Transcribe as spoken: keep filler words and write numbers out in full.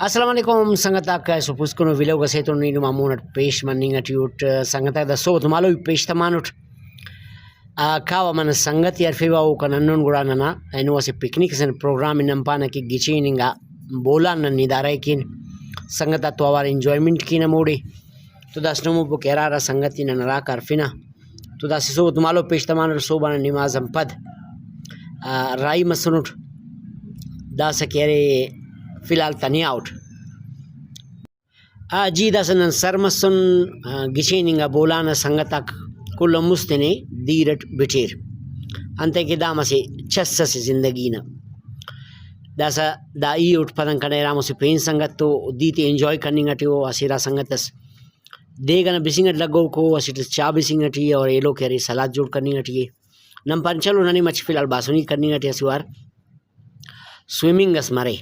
السلام علیکم سنگت آک، کائسو پوسکنو ویلوگ اسے تو نی نما مون اٹ پیش مننگ اٹی اٹ۔ سنگت آک دا سوب تو مالو پیش تمانٹ۔ آ، کاوہ منہ سنگت ءِ ہرفیوہ، اوکان ہندن گڑا ننا اینو اسہ پکنک ئسے نا پروگرام ءِ نن پانہ کہ گچین انگا بولان نن ندارہ ءِ کین، سنگت آتو اوار انجوائمنٹ کین ہموڑے۔ تو داسہ نمو پک ہرا ہرا سنگت ءِ نن ہراکا ہرفنہ۔ تو داسہ سوب تو مالو پیش تمانٹ، سوب آن نماز آن پد، آ، راہی مسنٹ۔ داسہ کہ ارے فی الحال تنیا اٹ۔ آ، جی، داسہ نن سر مسن، آ، گچین انگا بولان آ سنگت آک کل آن مست تینے دیر اٹ بٹیر، انتئے کہ دا ہم اسہ چس اسے زندگی نا۔ داسہ دا ای اٹ پدن کنے ہرا مسہ پین سنگت تو دے تے انجوائے کننگ اٹی او، اسہ ارا سنگت اس دیگ ئنا بسنگ اٹ لگوکو، اسٹ اس چاء بسنگ اٹی ءِ اور ایلو کہ ارے سلاد جوڑ کننگ اٹی ءِ۔ نن پان چلو ننے مچہ فی الحال باسنی کننگ اٹی اسہ وار سوئمنگ اس مرے۔